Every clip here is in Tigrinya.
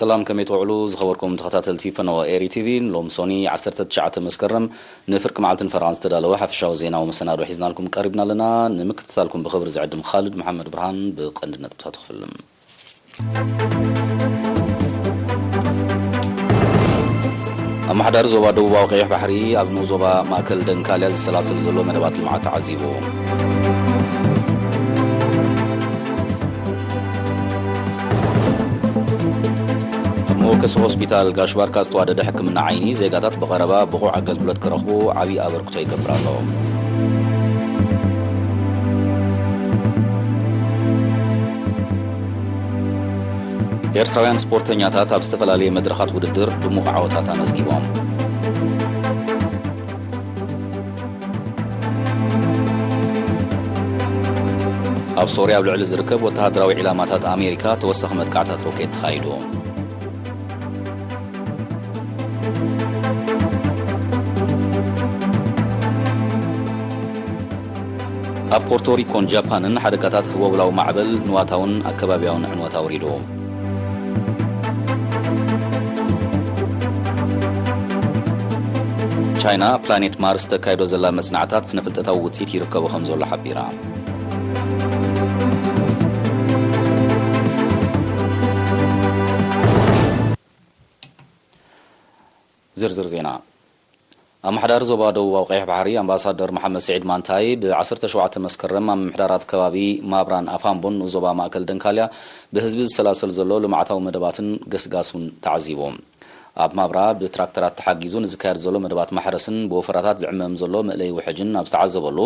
ሰላም፣ ከመይ ትውዕሉ ዝኸበርኩም ተኸታተልቲ ፈነወ ኤሪ ቲቪ? ሎም ሶኒ ዓሰርተ ትሽዓተ መስከረም ንፍርቂ መዓልትን ፈረቓን ዝተዳለወ ሓፈሻዊ ዜናዊ መሰናዶ ሒዝናልኩም ቀሪብና ኣለና። ንምክትታልኩም ብኽብሪ ዝዕድም ኻልድ መሓመድ ብርሃን። ብቐንዲ ነጥብታት ክፍልም። ኣመሓዳሪ ዞባ ደቡባዊ ቀይሕ ባሕሪ ኣብ ንኡስ ዞባ ማእከል ደንካልያ ዝሰላሰል ዘሎ መደባት ልምዓት ተዓዚቡ። ኣብ መወከሲ ሆስፒታል ጋሽ ባርካ ዝተዋደደ ሕክምና ዓይኒ ዜጋታት ብቐረባ ብቑዕ ኣገልግሎት ክረኽቡ ዓብዪ ኣበርክቶ ይገብር ኣሎ። ኤርትራውያን ስፖርተኛታት ኣብ ዝተፈላለየ መድረኻት ውድድር ድሙቕ ዓወታት ኣመዝጊቦም። ኣብ ሶርያ ኣብ ልዕሊ ዝርከብ ወተሃደራዊ ዒላማታት ኣሜሪካ ተወሳኺ መጥቃዕታት ሮኬት ተኻይዱ። ኣብ ፖርቶሪኮን ጃፓንን ሓደጋታት ህቦብላዊ ማዕበል ንዋታውን ኣከባቢያውን ዕንወት ኣውሪዱ። ቻይና ፕላኔት ማርስ ተካይዶ ዘላ መጽናዕታት ስነፍልጠታዊ ውጽኢት ይርከቦ ከም ዘሎ ሓቢራ። ዝርዝር ዜና። ኣመሓዳሪ ዞባ ደቡባዊ ቀይሕ ባሕሪ ኣምባሳደር መሓመድ ስዒድ ማንታይ ብ ዓሰርተ ሸውዓተ መስከረም ኣብ ምምሕዳራት ከባቢ ማብራን ኣፋምቦን ንኡስ ዞባ ማእከል ደንካልያ ብህዝቢ ዝሰላሰል ዘሎ ልምዓታዊ መደባትን ገስጋሱን ተዓዚቡ። ኣብ ማብራ ብትራክተራት ተሓጊዙ ንዝካየድ ዘሎ መደባት ማሕረስን ብወፈራታት ዝዕመም ዘሎ መእለዪ ውሕጅን ኣብ ዝተዓዘበሉ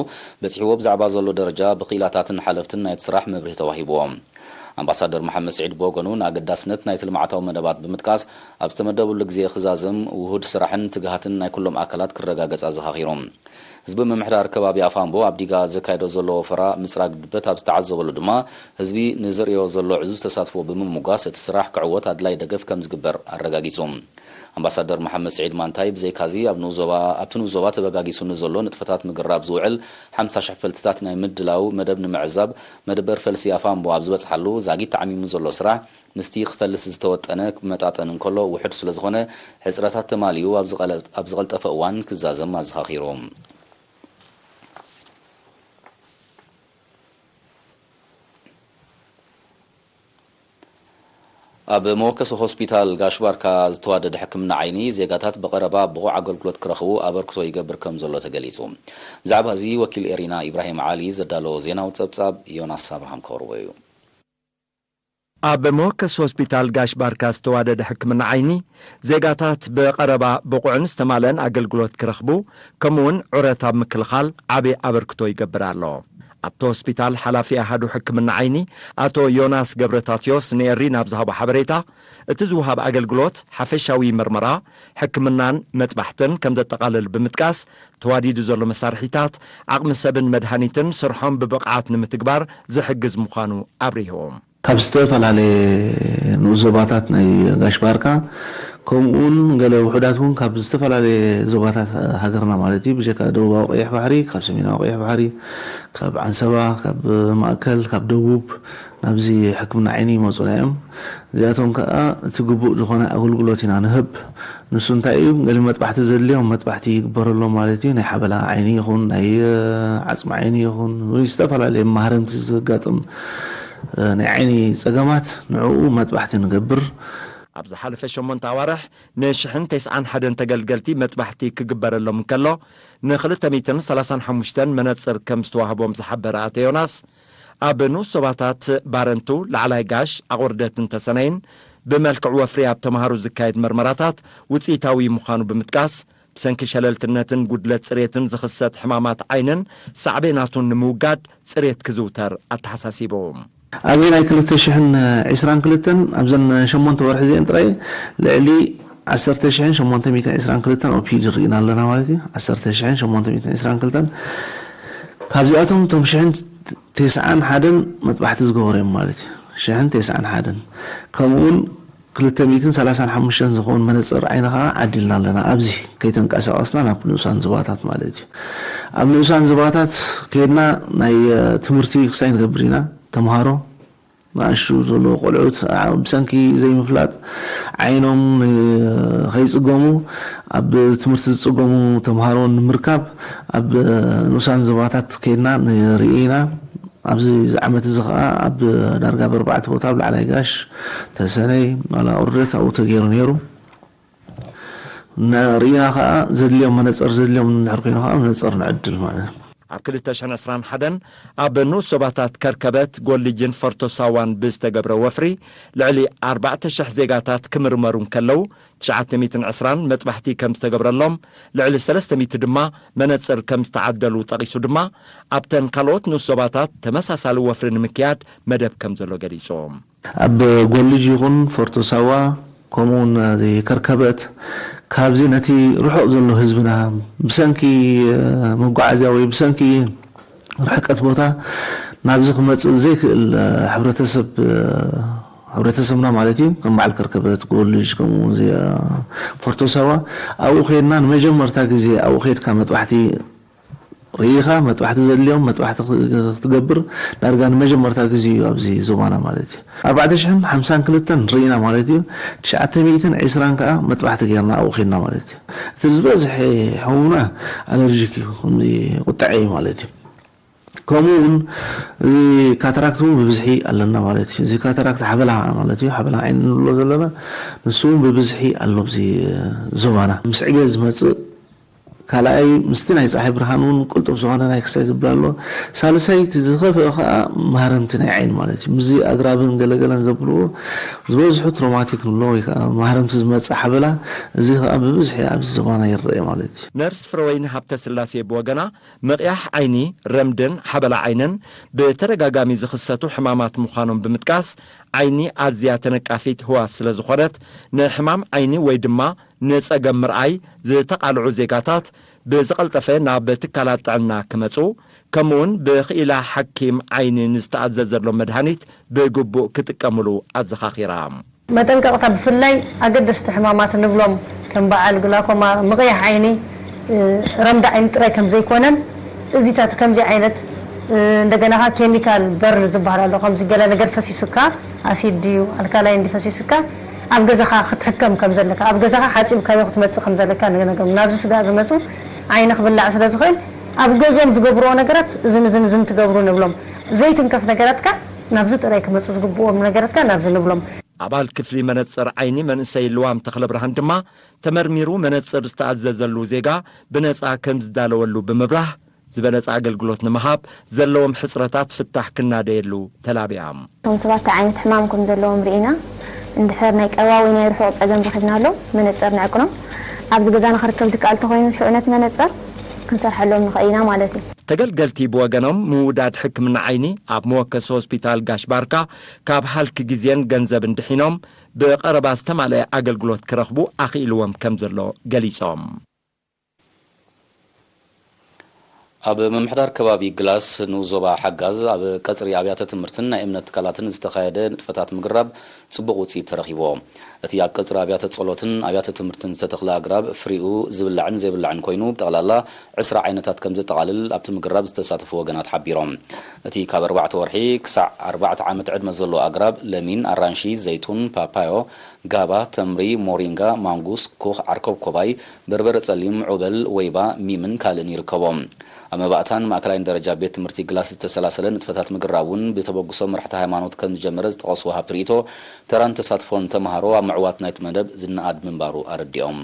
በጺሕዎ ብዛዕባ ዘሎ ደረጃ ብክኢላታትን ሓለፍትን ናይቲ ስራሕ መብርሂ ተዋሂብዎ። ኣምባሳደር መሓመድ ስዒድ ብወገኑ ንኣገዳስነት ናይቲ ልምዓታዊ መደባት ብምጥቃስ ኣብ ዝተመደበሉ ግዜ ክዛዘም ውሁድ ስራሕን ትግሃትን ናይ ኩሎም ኣካላት ክረጋገጽ ኣዘኻኺሩ። ህዝቢ ምምሕዳር ከባቢ ኣፋምቦ ኣብ ዲጋ ዘካየዶ ዘሎ ወፈራ ምጽራግ ድበት ኣብ ዝተዓዘበሉ ድማ ህዝቢ ንዘርእዮ ዘሎ ዕዙዝ ተሳትፎ ብምምጓስ እቲ ስራሕ ክዕወት ኣድላይ ደገፍ ከም ዝግበር ኣረጋጊጹ። ኣምባሳደር መሓመድ ስዒድ ማንታይ ብዘይካዚ ኣብ ንኡስ ዞባ ኣብቲ ንኡስ ዞባ ተበጋጊሱ ንዘሎ ንጥፈታት ምግራብ ዝውዕል ሓምሳ ሽሕ ፈልስታት ናይ ምድላው መደብ ንምዕዛብ መደበር ፈልሲ ኣፋምቦ ኣብ ዝበጽሓሉ ዛጊት ተዓሚሙ ዘሎ ስራሕ ምስቲ ክፈልስ ዝተወጠነ ክመጣጠን እንከሎ ውሑድ ስለዝኾነ ሕጽረታት ተማሊኡ ኣብ ዝቐለ- ኣብ ዝቐልጠፈ እዋን ክዛዘም ኣዘኻኺሩ። ኣብ መወከሲ ሆስፒታል ጋሽ ባርካ ዝተዋደደ ሕክምና ዓይኒ ዜጋታት ብቐረባ ብቑዕ ኣገልግሎት ክረኽቡ ኣበርክቶ ይገብር ከም ዘሎ ተገሊጹ። ብዛዕባ እዚ ወኪል ኤሪና ኢብራሂም ዓሊ ዘዳለዎ ዜናዊ ጸብጻብ ዮናስ ኣብርሃም ከቕርቦ እዩ። ኣብ መወከሲ ሆስፒታል ጋሽ ባርካ ዝተዋደደ ሕክምና ዓይኒ ዜጋታት ብቐረባ ብቑዕን ዝተማልአን ኣገልግሎት ክረኽቡ ከምኡውን ዑረት ኣብ ምክልኻል ዓቢ ኣበርክቶ ይገብር ኣሎ። ኣብቲ ሆስፒታል ሓላፊ ኣሃዱ ሕክምና ዓይኒ ኣቶ ዮናስ ገብረታትዮስ ንኤሪ ናብ ዝሃቦ ሓበሬታ፣ እቲ ዝወሃብ ኣገልግሎት ሓፈሻዊ መርመራ፣ ሕክምናን መጥባሕትን ከም ዘጠቓልል ብምጥቃስ፣ ተዋዲዱ ዘሎ መሳርሒታት፣ ዓቕሚ ሰብን መድሃኒትን ስርሖም ብብቕዓት ንምትግባር ዝሕግዝ ምዃኑ ኣብሪሁ። ካብ ዝተፈላለየ ንኡስ ዞባታት ናይ ጋሽ ባርካ፣ ከምኡውን ገለ ውሑዳት እውን ካብ ዝተፈላለየ ዞባታት ሃገርና ማለት እዩ፣ ብጀካ ደቡባዊ ቀይሕ ባሕሪ፣ ካብ ሰሜናዊ ቀይሕ ባሕሪ፣ ካብ ዓንሰባ፣ ካብ ማእከል፣ ካብ ደቡብ ናብዚ ሕክምና ዓይኒ ይመፁና እዮም። እዚኣቶም ከዓ እቲ ግቡእ ዝኾነ ኣገልግሎት ኢና ንህብ። ንሱ እንታይ እዩ? ገለ መጥባሕቲ ዘድልዮም መጥባሕቲ ይግበረሎም ማለት እዩ። ናይ ሓበላ ዓይኒ ይኹን፣ ናይ፣ እ፣ ዓፅሚ ዓይኒ ይኹን፣ ወይ ዝተፈላለየ ማህረምቲ ዘጋጥም፣ እ፣ ናይ ዓይኒ ፀገማት ንዕኡ መጥባሕቲ ንገብር። ኣብ ዝሓለፈ ሸሞንተ ኣዋርሕ ንሽሕን ተስዓን ሓደን ተገልገልቲ መጥባሕቲ ክግበረሎም እንከሎ፣ ንክልተ ሚእትን ሰላሳን ሓሙሽተን መነፅር ከም ዝተዋህቦም ዝሓበረ ኣቶ ዮናስ፣ ኣብ ንኡስ ዞባታት ባረንቱ፣ ላዕላይ ጋሽ፣ ኣቑርደትን ተሰነይን ብመልክዕ ወፍሪ ኣብ ተምሃሮ ዝካየድ መርመራታት ውፅኢታዊ ምዃኑ ብምጥቃስ፣ ብሰንኪ ሸለልትነትን ጉድለት ፅሬትን ዝኽሰት ሕማማት ዓይንን ሳዕቤናቱን ንምውጋድ ፅሬት ክዝውተር ኣተሓሳሲቡ። ኣብዚ ናይ ክልተ ሽሕን ዕስራን ክልተን ኣብዘን ሸሞንተ ወርሒ እዚአን ጥራይ ልዕሊ ዓሰርተ ሽሕን ሸሞንተ ሚእትን ዕስራን ክልተን ኦፒዲ ርኢና ኣለና ማለት እዩ። ዓሰርተ ሽሕን ሸሞንተ ሚእትን ዕስራን ክልተን ካብዚኣቶም እቶም ሽሕን ተስዓን ሓደን መጥባሕቲ ዝገበሩ እዮም ማለት እዩ። ሽሕን ተስዓን ሓደን ከምኡውን ክልተ ሚእትን ሰላሳን ሓሙሽተን ዝኾኑ መነፅር ዓይኒ ከዓ ዓዲልና ኣለና። ኣብዚ ከይተንቀሳቐስና ናብ ንኡሳን ዞባታት ማለት እዩ። ኣብ ንኡሳን ዞባታት ከይድና ናይ፣ እ፣ ትምህርቲ ክሳይ ንገብር ኢና። ተምሃሮ ንኣሽቱ ዘለዉ ቆልዑት ብሰንኪ ዘይምፍላጥ ዓይኖም ከይፅገሙ፣ ኣብ ትምህርቲ ዝፅገሙ ተምሃሮ ንምርካብ ኣብ ንኡሳን ዞባታት ከይድና ንርኢ ኢና። ኣብዚ ዓመት እዚ ከዓ ኣብ ዳርጋ ኣብ ኣርባዕተ ቦታ ኣብ ላዕላይ ጋሽ፣ ተሰነይ፣ ዋላ ቁርደት ኣብኡ ተገይሩ ነይሩ። ርኢና ከዓ ዘድልዮም መነፀር ዘድልዮም እንድሕር ኮይኑ ከዓ መነፀር ንዕድል ማለት እዩ። ኣብ ክልተ ሽሕን ዕስራን ሓደን ኣብ ንኡስ ዞባታት ከርከበት፣ ጎልጅን ፈርቶሳዋን ብዝተገብረ ወፍሪ ልዕሊ ኣርባዕተ ሽሕ ዜጋታት ክምርመሩ እንከለዉ፣ ትሽዓተ ሚእትን ዕስራን መጥባሕቲ ከም ዝተገብረሎም፣ ልዕሊ ሰለስተ ሚእቲ ድማ መነፅር ከም ዝተዓደሉ ጠቒሱ ድማ፣ ኣብተን ካልኦት ንኡስ ዞባታት ተመሳሳሊ ወፍሪ ንምክያድ መደብ ከም ዘሎ ገሊጹ። ኣብ ጎልጅ ይኹን ፈርቶ ሳዋ፣ ከምኡውን ከርከበት፣ ካብዚ ነቲ ርሑቕ ዘሎ ህዝብና ብሰንኪ መጓዓዝያ ወይ ብሰንኪ ርሕቀት ቦታ ናብዚ ክመጽእ ዘይክእል ሕብረተሰብ፣ ሕብረተሰብና ማለት እዩ፣ ከም በዓል ከርከበት፣ ጎልጅ፣ ከምኡ እውን እዚኣ ፈርቶ ሳዋ፣ ኣብኡ ከይድና ንመጀመርታ ግዜ ኣብኡ ከይድካ መጥባሕቲ ርኢኻ መጥባሕቲ ዘድልዮም መጥባሕቲ ክትገብር ዳርጋ ንመጀመርታ ግዜ እዩ ኣብዚ ዞባና ማለት እዩ። ኣርባዕተ ሽሕን ሓምሳን ክልተን ርኢና ማለት እዩ። ትሽዓተ ሚእትን ዕስራን ከዓ መጥባሕቲ ጌርና ኣብኡ ኬድና ማለት እዩ። እቲ ዝበዝሐ ሕሙምና ኣለርጂክ እዩ፣ ከምዚ ቁጥዐ እዩ ማለት እዩ። ከምኡ እውን እዚ ካታራክት እውን ብብዝሒ ኣለና ማለት እዩ። እዚ ካታራክት ሓበላ ማለት እዩ፣ ሓበላ ዓይኒ ንብሎ ዘለና፣ ንሱ እውን ብብዝሒ ኣሎ ኣብዚ ዞባና። ምስ ዕቤት ዝመፅእ ካልኣይ ምስቲ ናይ ፀሓይ ብርሃን እውን ቅልጡፍ ዝኾነ ናይ ክሳይ ዝብል ኣሎ። ሳልሳይ እቲ ዝኸፍአ ከዓ ማህረምቲ ናይ ዓይኒ ማለት እዩ። ምስዚ ኣግራብን ገለገለን ዘብልዎ ዝበዝሑ ትሮማቲክ ንብሎ ወይ ከዓ ማህረምቲ ዝመፅእ ሓበላ፣ እዚ ከዓ ብብዝሒ ኣብዚ ዞባና ይረአ ማለት እዩ። ነርስ ፍረወይኒ ሃብተስላሴ ብወገና፣ ምቕያሕ ዓይኒ፣ ረምድን ሓበላ ዓይንን ብተደጋጋሚ ዝኽሰቱ ሕማማት ምዃኖም ብምጥቃስ፣ ዓይኒ ኣዝያ ተነቃፊት ህዋስ ስለ ዝኾነት፣ ንሕማም ዓይኒ ወይ ድማ ንጸገም ምርኣይ ዝተቓልዑ ዜጋታት ብዝቐልጠፈ ናብ ትካላት ጥዕና ክመጹ፣ ከምኡውን ብኽኢላ ሓኪም ዓይኒ ንዝተኣዘዘሎም መድሃኒት ብግቡእ ክጥቀምሉ ኣዘኻኺራ። መጠንቀቕታ፣ ብፍላይ ኣገደስቲ ሕማማት ንብሎም ከም በዓል ግላኮማ፣ ምቕያሕ ዓይኒ፣ እ፣ ረምዲ ዓይኒ ጥራይ ከም ዘይኮነን፣ እዚታት ከምዚ ዓይነት፣ እ፣ እንደገና ኸዓ ኬሚካል በርን ዝበሃል ኣሎ። ከምዚ ገለ ነገር ፈሲሱካ፣ ኣሲድ ድዩ ኣልካላይን ድዩ ፈሲሱካ፣ ኣብ ገዛኻ ክትሕከም ከም ዘለካ፣ ኣብ ገዛኻ ሓጺብካዮ ክትመጽእ ከም ዘለካ ንገነገም። ናብዚ ስጋእ ዝመጹ ዓይኒ ክብላዕ ስለ ዝኽእል፣ ኣብ ገዝኦም ዝገብርዎ ነገራት እዝን እዝን እዝን ትገብሩ ንብሎም። ዘይትንከፍ ነገራትካ ናብዚ ጥራይ ክመጹ ዝግብኦም ነገራትካ ናብዚ ንብሎም። ኣባል ክፍሊ መነጽር ዓይኒ መንእሰይ ልዋም ተኽለብርሃን ድማ፣ ተመርሚሩ መነጽር ዝተኣዘዘሉ ዜጋ ብነጻ ከም ዝዳለወሉ ብምብራህ፣ ዝበለጸ ኣገልግሎት ንምሃብ ዘለዎም ሕጽረታት ፍታሕ ክናደየሉ ተላቢያ። እቶም ሰባት እንታይ ዓይነት ሕማም ከም ዘለዎም ርኢና፣ እንድሕር ናይ ቀረባ ወይ ናይ ርሑቕ ጸገም ረኺብናሎም፣ መነጽር ንዕቅኖም። ኣብዚ ገዛና ክርከብ ዝከኣል እንተኾይኑ፣ ሽዑ ነቲ መነጽር ክንሰርሐሎም ንኽእል ኢና ማለት እዩ። ተገልገልቲ ብወገኖም፣ ምውዳድ ሕክምና ዓይኒ ኣብ መወከሲ ሆስፒታል ጋሽ ባርካ ካብ ሃልኪ ግዜን ገንዘብን ድሒኖም፣ ብቐረባ ዝተማልአ ኣገልግሎት ክረኽቡ ኣኽኢልዎም ከም ዘሎ ገሊጾም። ኣብ ምምሕዳር ከባቢ ግላስ ንኡስ ዞባ ሓጋዝ ኣብ ቀጽሪ ኣብያተ ትምህርትን ናይ እምነት ትካላትን ዝተኻየደ ንጥፈታት ምግራብ ጽቡቕ ውጽኢት ተረኺብዎ። እቲ ኣብ ቀጽሪ ኣብያተ ጸሎትን ኣብያተ ትምህርትን ዝተተኽለ ኣግራብ ፍሪኡ ዝብላዕን ዘይብላዕን ኮይኑ፣ ብጠቕላላ ዕስራ ዓይነታት ከም ዘጠቓልል ኣብቲ ምግራብ ዝተሳተፉ ወገናት ሓቢሮም። እቲ ካብ ኣርባዕተ ወርሒ ክሳዕ ኣርባዕተ ዓመት ዕድመ ዘለዎ ኣግራብ ለሚን፣ ኣራንሺ፣ ዘይቱን፣ ፓፓዮ፣ ጋባ፣ ተምሪ፣ ሞሪንጋ፣ ማንጉስ፣ ኩኽ፣ ዓርከብኮባይ፣ በርበረ ጸሊም፣ ዑበል፣ ወይባ፣ ሚምን ካልእን ይርከቦም። ኣብ መባእታን ማእከላይን ደረጃ ቤት ትምህርቲ ግላስ ዝተሰላሰለ ንጥፈታት ምግራብ እውን ብተበግሶ መራሕቲ ሃይማኖት ከም ዝጀመረ ዝጠቐሱ ወሃብቲ ርእይቶ፣ ተራን ተሳትፎን ተምሃሮ ኣብ ምዕዋት ናይቲ መደብ ዝነኣድ ምንባሩ ኣረዲኦም።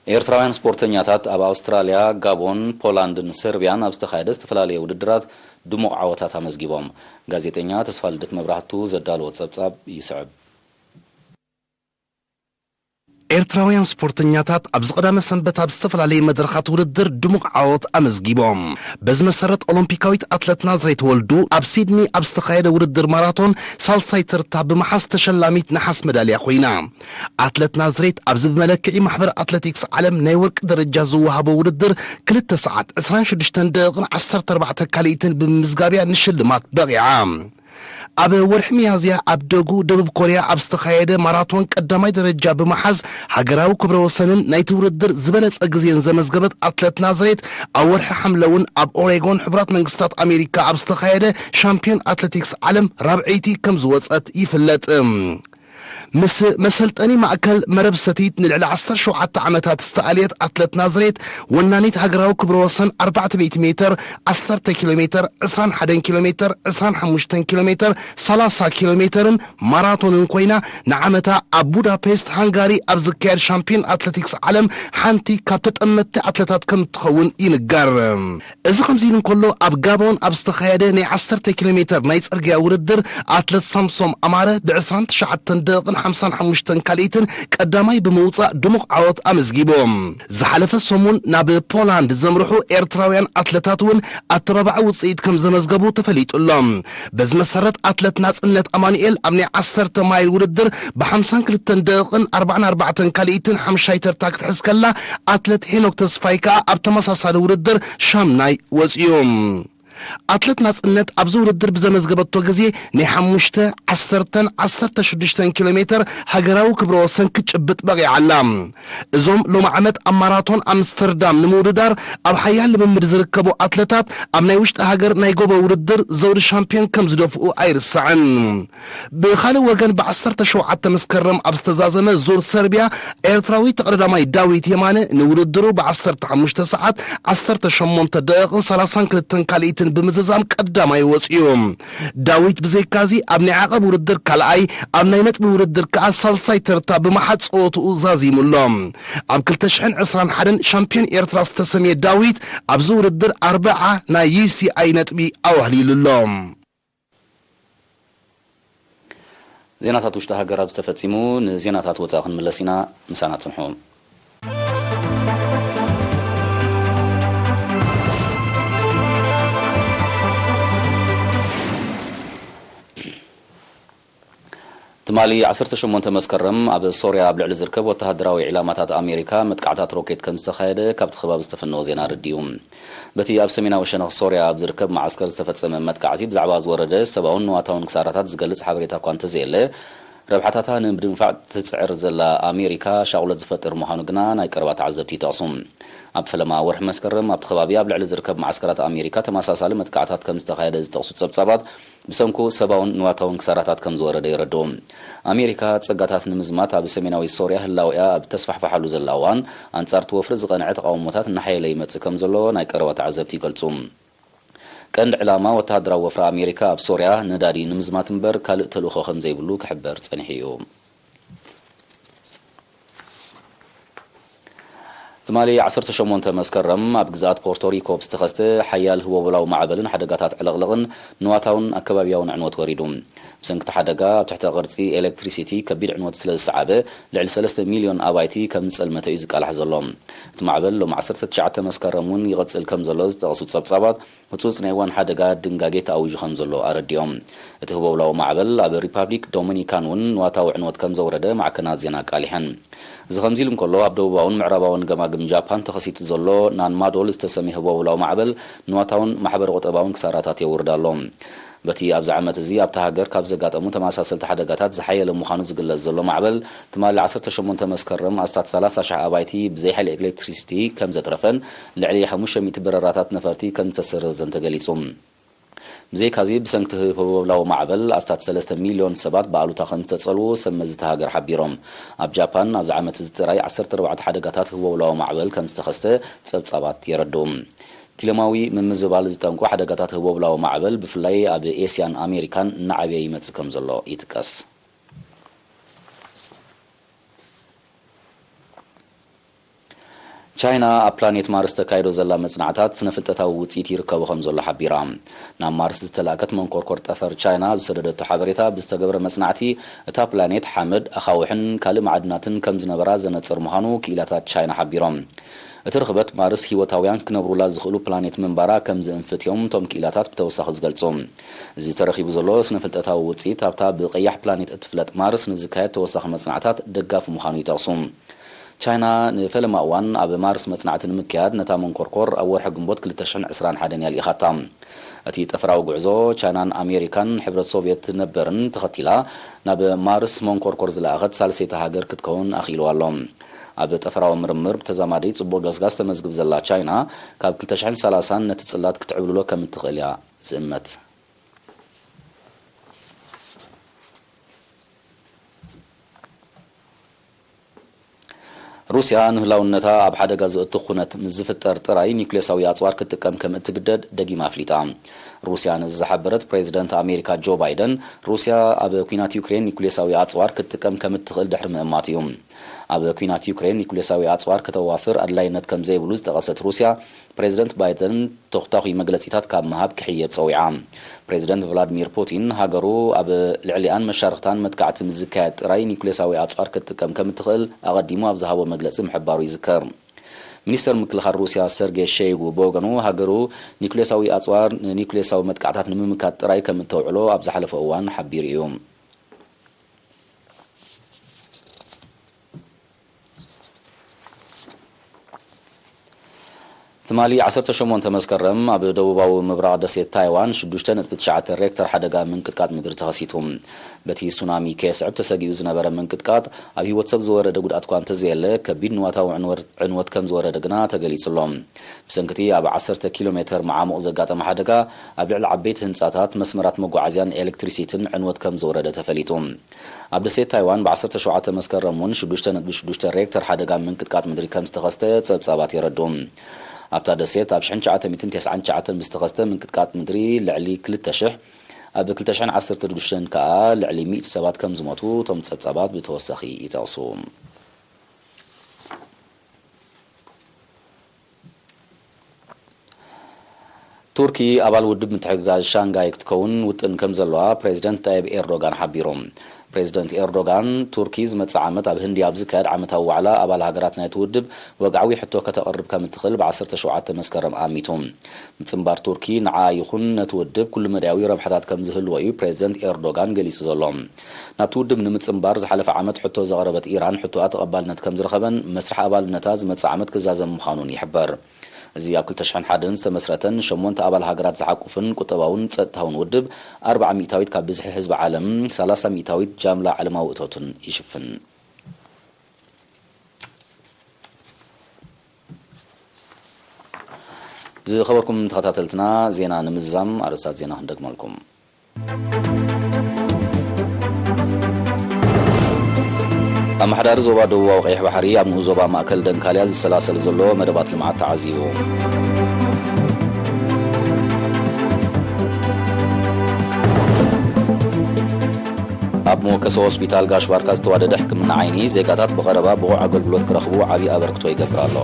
ኤርትራውያን ስፖርተኛታት ኣብ ኣውስትራልያ፣ ጋቦን፣ ፖላንድን ሰርቢያን ኣብ ዝተኻየደ ዝተፈላለየ ውድድራት ድሙቕ ዓወታት ኣመዝጊቦም። ጋዜጠኛ ተስፋ ልደት መብራህቱ ዘዳለዎ ጸብጻብ ይስዕብ። ኤርትራውያን ስፖርተኛታት ኣብዚ ቀዳመ ሰንበት ኣብ ዝተፈላለየ መድረኻት ውድድር ድሙቕ ዓወት ኣመዝጊቦም። በዚ መሰረት፣ ኦሎምፒካዊት ኣትለት ናዝሬት ወልዱ ኣብ ሲድኒ ኣብ ዝተኻየደ ውድድር ማራቶን ሳልሳይ ተርታ ብምሓዝ ተሸላሚት ነሓስ መዳልያ ኮይና። ኣትለት ናዝሬት ኣብዚ ብመለክዒ ማሕበር ኣትሌቲክስ ዓለም ናይ ወርቂ ደረጃ ዝወሃቦ ውድድር ክልተ ሰዓት ዕስራን ሽዱሽተን ደቂቕን ዓሰርተ ኣርባዕተ ካልኢትን ብምምዝጋብያ ንሽልማት በቒዓ። ኣብ ወርሒ ሚያዝያ ኣብ ደጉ ደቡብ ኮርያ ኣብ ዝተኻየደ ማራቶን ቀዳማይ ደረጃ ብምሓዝ ሃገራዊ ክብረ ወሰንን ናይቲ ውድድር ዝበለጸ ግዜን ዘመዝገበት ኣትለት ናዝሬት፣ ኣብ ወርሒ ሓምለ እውን ኣብ ኦሬጎን ሕቡራት መንግስታት ኣሜሪካ ኣብ ዝተኻየደ ሻምፒዮን ኣትሌቲክስ ዓለም ራብዐይቲ ከም ዝወጸት ይፍለጥ። ምስ መሰልጠኒ ማእከል መረብ ሰቲት ንልዕሊ ዓሰርተ ሸውዓተ ዓመታት ዝተኣልየት ኣትለት ናዝሬት፣ ወናኒት ሃገራዊ ክብረ ወሰን ኣርባዕተ ሚእቲ ሜትር፣ ዓሰርተ ኪሎ ሜትር፣ ዕስራን ሓደን ኪሎ ሜትር፣ ዕስራን ሓሙሽተን ኪሎ ሜትር፣ ሰላሳ ኪሎ ሜትርን ማራቶንን ኮይና፣ ንዓመታ ኣብ ቡዳፔስት ሃንጋሪ ኣብ ዝካየድ ሻምፒዮን ኣትሌቲክስ ዓለም ሓንቲ ካብ ተጠመትቲ ኣትለታት ከም እትኸውን ይንገር። እዚ ከምዚ ኢሉ እንከሎ፣ ኣብ ጋቦን ኣብ ዝተኻየደ ናይ ዓሰርተ ኪሎ ሜትር ናይ ጽርግያ ውድድር፣ ኣትለት ሳምሶም ኣማረ ብ ዕስራን ትሽዓተን ደቂቕን ሓምሳን ሓሙሽተን ካልኢትን ቀዳማይ ብምውጻእ ድሙቕ ዓወት ኣመዝጊቡ። ዝሓለፈ ሰሙን ናብ ፖላንድ ዘምርሑ ኤርትራውያን ኣትለታት እውን ኣተባባዒ ውጽኢት ከም ዘመዝገቡ ተፈሊጡ ኣሎ። በዚ መሰረት፣ ኣትለት ናጽነት ኣማኑኤል ኣብ ናይ ዓሰርተ ማይል ውድድር ብ ሓምሳን ክልተን ደቂቕን ኣርባዓን ኣርባዕተን ካልኢትን ሓምሻይ ተርታ ክትሕዝ ከላ፣ ኣትለት ሄኖክ ተስፋይ ከኣ ኣብ ተመሳሳሊ ውድድር ሻምናይ ወጺኡ። ኣትለት ናጽነት ኣብዚ ውድድር ብዘመዝገበቶ ግዜ ናይ ሓሙሽተ፣ ዓሰርተን ዓሰርተ ሽዱሽተን ኪሎ ሜትር ሃገራዊ ክብረ ወሰን ክትጭብጥ በቒዓ ኣላ። እዞም ሎሚ ዓመት ኣብ ማራቶን ኣምስተርዳም ንምውድዳር ኣብ ሓያል ልምምድ ዝርከቡ ኣትለታት፣ ኣብ ናይ ውሽጢ ሃገር ናይ ጎቦ ውድድር ዘውዲ ሻምፒዮን ከም ዝደፍኡ ኣይርሳዕን። ብኻልእ ወገን፣ ብ ዓሰርተ ሸውዓተ መስከረም ኣብ ዝተዛዘመ ዙር ሰርቢያ፣ ኤርትራዊ ተቐዳዳማይ ዳዊት የማነ ንውድድሩ ብ ዓሰርተ ሓሙሽተ ሰዓት ዓሰርተ ሸሞንተ ደቂቕን ሰላሳን ክልተን ካልኢትን ብምዝዛም ቀዳማይ ወጺኡ። ዳዊት ብዘይካዚ ኣብ ናይ ዓቐብ ውድድር ካልኣይ፣ ኣብ ናይ ነጥቢ ውድድር ከኣ ሳልሳይ ተርታ ብምሓዝ ጸወትኡ ዛዚሙ ኣሎ። ኣብ ክልተ ሽሕን ዕስራን ሓደን ሻምፒዮን ኤርትራ ዝተሰምየ ዳዊት ኣብዚ ውድድር ኣርብዓ ናይ ዩ ሲ ኣይ ነጥቢ ኣዋህሊሉ ኣሎ። ዜናታት ውሽጢ ሃገር ኣብ ዝተፈጺሙ ንዜናታት ወጻኢ ክንምለስ ኢና። ምሳና ጽንሑ። ትማሊ ዓሰርተ ሸሞንተ መስከረም ኣብ ሶርያ ኣብ ልዕሊ ዝርከብ ወተሃደራዊ ዒላማታት ኣሜሪካ መጥቃዕታት ሮኬት ከም ዝተኻየደ ካብቲ ከባቢ ዝተፈነወ ዜና ኣረዲኡ። በቲ ኣብ ሰሜናዊ ሸነኽ ሶርያ ኣብ ዝርከብ መዓስከር ዝተፈጸመ መጥቃዕቲ ብዛዕባ ዝወረደ ሰብኣውን ንዋታውን ክሳራታት ዝገልጽ ሓበሬታ እኳ እንተዘየለ፣ ረብሓታታ ንምድንፋዕ ትጽዕር ዘላ ኣሜሪካ ሻቕሎት ዝፈጥር ምዃኑ ግና ናይ ቀረባ ተዓዘብቲ ይጠቕሱ። ኣብ ፈለማ ወርሒ መስከረም ኣብቲ ከባቢ ኣብ ልዕሊ ዝርከብ መዓስከራት ኣሜሪካ ተመሳሳሊ መጥቃዕታት ከም ዝተኻየደ ዝጠቕሱ ጸብጻባት፣ ብሰንኩ ሰብኣውን ንዋታውን ክሳራታት ከም ዝወረደ የረድኡ። ኣሜሪካ ጸጋታት ንምዝማት ኣብ ሰሜናዊ ሶርያ ህላወኣ ኣብ ተስፋሕፋሓሉ ዘላ እዋን፣ ኣንጻር እቲ ወፍሪ ዝቐንዐ ተቓውሞታት እናሓየለ ይመጽእ ከም ዘሎ ናይ ቀረባ ተዓዘብቲ ይገልጹ። ቀንዲ ዕላማ ወተሃደራዊ ወፍሪ ኣሜሪካ ኣብ ሶርያ ነዳዲ ንምዝማት እምበር ካልእ ተልእኾ ከም ዘይብሉ ክሕበር ጸኒሑ እዩ። ትማሊ ዓሰርተ ሸሞንተ መስከረም ኣብ ግዝኣት ፖርቶሪኮ ብዝተኸስተ ሓያል ህቦብላዊ ማዕበልን ሓደጋታት ዕልቕልቕን ንዋታውን ኣከባቢያውን ዕንወት ወሪዱ። ብሰንኪ እቲ ሓደጋ ኣብ ትሕተ ቅርጺ ኤሌክትሪሲቲ ከቢድ ዕንወት ስለ ዝሰዓበ፣ ልዕሊ ሰለስተ ሚልዮን ኣባይቲ ከም ዝጸልመተ እዩ ዝቃላሕ ዘሎ። እቲ ማዕበል ሎሚ ዓሰርተ ትሽዓተ መስከረም እውን ይቕጽል ከም ዘሎ ዝጠቕሱ ጸብጻባት፣ ህጹጽ ናይ እዋን ሓደጋ ድንጋጌ ተኣዊጁ ከም ዘሎ ኣረዲኦም። እቲ ህቦብላዊ ማዕበል ኣብ ሪፓብሊክ ዶሚኒካን እውን ንዋታዊ ዕንወት ከም ዘውረደ ማዕከናት ዜና ኣቃሊሐን። እዚ ከምዚ ኢሉ እንከሎ፣ ኣብ ደቡባውን ምዕራባውን ገማግም ጃፓን ተኸሲቱ ዘሎ ናንማዶል ዝተሰምየ ህቦብላዊ ማዕበል ንዋታውን ማሕበረ ቁጠባውን ክሳራታት የውርድ ኣሎ። በቲ ኣብዚ ዓመት እዚ ኣብታ ሃገር ካብ ዘጋጠሙ ተመሳሰልቲ ሓደጋታት ዝሓየለ ምዃኑ ዝግለጽ ዘሎ ማዕበል፣ ትማሊ ዓሰርተ ሸሞንተ መስከረም ኣስታት ሰላሳ ሽሕ ኣባይቲ ብዘይ ሓይሊ ኤሌክትሪሲቲ ከም ዘትረፈን ልዕሊ ሓሙሽተ ሚእቲ በረራታት ነፈርቲ ከም ዝተሰረዘን ተገሊጹ። ብዘይካዚ፣ ብሰንኪ ህቦብላዊ ማዕበል ኣስታት ሰለስተ ሚልዮን ሰባት ብኣሉታ ከም ዝተጸልዉ ሰብ መዚ እታ ሃገር ሓቢሮም። ኣብ ጃፓን ኣብዚ ዓመት እዚ ጥራይ ዓሰርተ ኣርባዕተ ሓደጋታት ህቦብላዊ ማዕበል ከም ዝተኸስተ ጸብጻባት የረድኡ። ክሊማዊ ምምዝባል ዝጠንቁ ሓደጋታት ህቦብላዊ ማዕበል ብፍላይ ኣብ ኤስያን ኣሜሪካን እናዓበየ ይመጽእ ከም ዘሎ ይጥቀስ። ቻይና ኣብ ፕላኔት ማርስ ተካይዶ ዘላ መጽናዕታት ስነ-ፍልጠታዊ ውጽኢት ይርከቦ ከም ዘሎ ሓቢራ። ናብ ማርስ ዝተላእከት መንኮርኮር ጠፈር ቻይና ኣብ ዝሰደደቶ ሓበሬታ፣ ብዝተገብረ መጽናዕቲ እታ ፕላኔት ሓመድ፣ ኣኻውሕን ካልእ ማዕድናትን ከም ዝነበራ ዘነጽር ምዃኑ ክኢላታት ቻይና ሓቢሮም። እቲ ርኽበት ማርስ ህይወታውያን ክነብሩላ ዝኽእሉ ፕላኔት ምንባራ ከም ዝእንፍት እዮም እቶም ክኢላታት ብተወሳኺ ዝገልጹ። እዚ ተረኺቡ ዘሎ ስነ-ፍልጠታዊ ውጽኢት ኣብታ ብቐያሕ ፕላኔት እትፍለጥ ማርስ ንዝካየድ ተወሳኺ መጽናዕታት ደጋፊ ምዃኑ ይጠቕሱ። ቻይና ንፈለማ እዋን ኣብ ማርስ መጽናዕቲ ንምክያድ ነታ መንኮርኮር ኣብ ወርሒ ግንቦት ክልተ ሽሕን ዕስራን ሓደን እያ ልኢኻታ። እቲ ጠፈራዊ ጉዕዞ፣ ቻይናን ኣሜሪካን ሕብረት ሶቭየት ነበርን ተኸቲላ ናብ ማርስ መንኮርኮር ዝለኣኸት ሳልሰይቲ ሃገር ክትከውን ኣኽኢልዋ ኣሎ። ኣብ ጠፈራዊ ምርምር ብተዛማዲ ጽቡቕ ገስጋስ ተመዝግብ ዘላ ቻይና፣ ካብ ክልተ ሽሕን ሰላሳን ነቲ ጽላት ክትዕብልሎ ከም እትኽእል እያ ዝእመት። ሩስያ ንህላውነታ ኣብ ሓደጋ ዘእቱ ኩነት ምስ ዝፍጠር ጥራይ ኒውክሌሳዊ ኣጽዋር ክትጥቀም ከም እትግደድ ደጊማ ኣፍሊጣ። ሩስያ ነዚ ዝሓበረት ፕሬዚደንት ኣሜሪካ ጆ ባይደን፣ ሩስያ ኣብ ኲናት ዩክሬን ኒውክሌሳዊ ኣጽዋር ክትጥቀም ከም እትኽእል ድሕሪ ምእማት እዩ። ኣብ ኲናት ዩክሬን ኒውክሌሳዊ ኣጽዋር ከተዋፍር ኣድላይነት ከም ዘይብሉ ዝጠቐሰት ሩስያ፣ ፕሬዚደንት ባይደን ተኹታኹይ መግለጺታት ካብ ምሃብ ክሕየብ ጸዊዓ። ፕሬዚደንት ቭላድሚር ፑቲን፣ ሃገሩ ኣብ ልዕሊኣን መሻርኽታን መጥቃዕቲ ምስ ዝካየድ ጥራይ ኒውክሌሳዊ ኣጽዋር ክትጥቀም ከም እትኽእል ኣቐዲሙ ኣብ ዝሃቦ መግለጺ ምሕባሩ ይዝከር። ሚኒስተር ምክልኻል ሩስያ ሰርጌ ሸይጉ ብወገኑ፣ ሃገሩ ኒውክሌሳዊ ኣጽዋር ንኒውክሌሳዊ መጥቃዕታት ንምምካት ጥራይ ከም እተውዕሎ ኣብ ዝሓለፈ እዋን ሓቢሩ እዩ። ትማሊ ዓሰርተ ሸሞንተ መስከረም ኣብ ደቡባዊ ምብራቕ ደሴት ታይዋን ሽዱሽተ ነጥቢ ትሽዓተ ሬክተር ሓደጋ ምንቅጥቃጥ ምድሪ ተኸሲቱ። በቲ ሱናሚ ከየስዕብ ተሰጊኡ ዝነበረ ምንቅጥቃጥ ኣብ ህይወት ሰብ ዝወረደ ጉድኣት እኳ እንተዘየለ፣ ከቢድ ንዋታዊ ዕንወር-፣ ዕንወት ከም ዝወረደ ግና ተገሊጹ ኣሎ። ብሰንኪ እቲ ኣብ ዓሰርተ ኪሎ ሜተር መዓሙቕ ዘጋጠመ ሓደጋ፣ ኣብ ልዕሊ ዓበይቲ ህንጻታት፣ መስመራት መጓዓዝያን ኤሌክትሪሲቲን ዕንወት ከም ዝወረደ ተፈሊጡ። ኣብ ደሴት ታይዋን ብ ዓሰርተ ሸውዓተ መስከረም እውን ሽዱሽተ ነጥቢ ሽዱሽተ ሬክተር ሓደጋ ምንቅጥቃጥ ምድሪ ከም ዝተኸስተ ጸብጻባት የረድኡ። ኣብታ ደሴት ኣብ ሽሕን ትሽዓተ ሚእትን ተስዓን ትሽዓተን ብዝተኸስተ ምንቅጥቃጥ ምድሪ ልዕሊ ክልተ ሽሕ፣ ኣብ ክልተ ሽሕን ዓሰርተ ሽዱሽተን ከኣ ልዕሊ ሚእቲ ሰባት ከም ዝሞቱ እቶም ጸብጻባት ብተወሳኺ ይጠቕሱ። ቱርኪ ኣባል ውድብ ምትሕግጋዝ ሻንጋይ ክትከውን ውጥን ከም ዘለዋ ፕሬዚደንት ጣይብ ኤርዶጋን ሓቢሩ። ፕሬዚደንት ኤርዶጋን፣ ቱርኪ ዝመጽእ ዓመት ኣብ ህንዲ ኣብ ዝካየድ ዓመታዊ ዋዕላ ኣባል ሃገራት ናይቲ ውድብ ወግዓዊ ሕቶ ከተቕርብ ከም እትኽእል ብ ዓሰርተ ሸውዓተ መስከረም ኣሚቱ። ምጽንባር ቱርኪ ንዓ ይኹን ነቲ ውድብ ኩሉ መዳያዊ ረብሓታት ከም ዝህልዎ እዩ ፕሬዚደንት ኤርዶጋን ገሊጹ ዘሎ። ናብቲ ውድብ ንምጽንባር ዝሓለፈ ዓመት ሕቶ ዘቕረበት ኢራን፣ ሕቶኣ ተቐባልነት ከም ዝረኸበን መስርሕ ኣባልነታ ዝመጽእ ዓመት ክዛዘም ምዃኑን ይሕበር። እዚ ኣብ ክልተ ሽሕን ሓደን ዝተመስረተን ሸሞንተ ኣባል ሃገራት ዝሓቁፍን ቁጠባውን ጸጥታውን ውድብ፣ ኣርብዓ ሚእታዊት ካብ ብዝሒ ህዝቢ ዓለም፣ ሰላሳ ሚእታዊት ጃምላ ዓለማዊ እቶትን ይሽፍን። ዝኸበርኩም ተኸታተልትና፣ ዜና ንምዝዛም ኣርእስታት ዜና ክንደግመልኩም። ኣመሓዳሪ ዞባ ደቡባዊ ቀይሕ ባሕሪ ኣብ ንኡስ ዞባ ማእከል ደንካልያ ዝሰላሰል ዘሎ መደባት ልምዓት ተዓዚቡ። ኣብ መወከሲ ሆስፒታል ጋሽ ባርካ ዝተዋደደ ሕክምና ዓይኒ፣ ዜጋታት ብቐረባ ብቑዕ ኣገልግሎት ክረኽቡ ዓብዪ ኣበርክቶ ይገብር ኣሎ።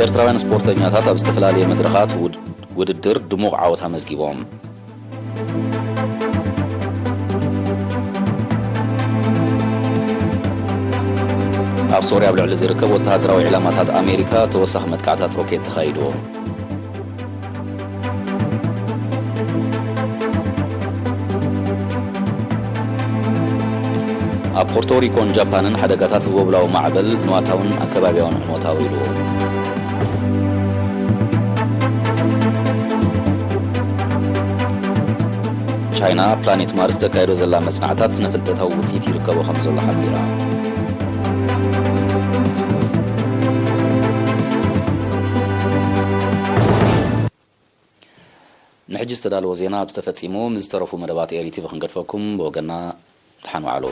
ኤርትራውያን ስፖርተኛታት ኣብ ዝተፈላለየ መድረኻት ውድ-፣ ውድድር ድሙቕ ዓወት ኣመዝጊቦም። ኣብ ሶርያ ኣብ ልዕሊ ዝርከብ ወተሃደራዊ ዕላማታት ኣሜሪካ ተወሳኺ መጥቃዕታት ሮኬት ተኻይዱ። ኣብ ፖርቶሪኮን ጃፓንን ሓደጋታት ህቦብላዊ ማዕበል ንዋታውን ኣከባቢያውን ዕንወት ኣውሪዱ። ቻይና፣ ፕላኔት ማርስ ተካይዶ ዘላ መጽናዕታት ስነ-ፍልጠታዊ ውጽኢት ይርከቦ ከም ዘሎ ሓቢራ። ንሕጂ ዝተዳለወ ዜና ኣብዚ ተፈጺሙ። ምስ ዝተረፉ መደባት ኤሪ ቲቪ ክንገድፈኩም። ብወገና ደሓን ዋዕሉ።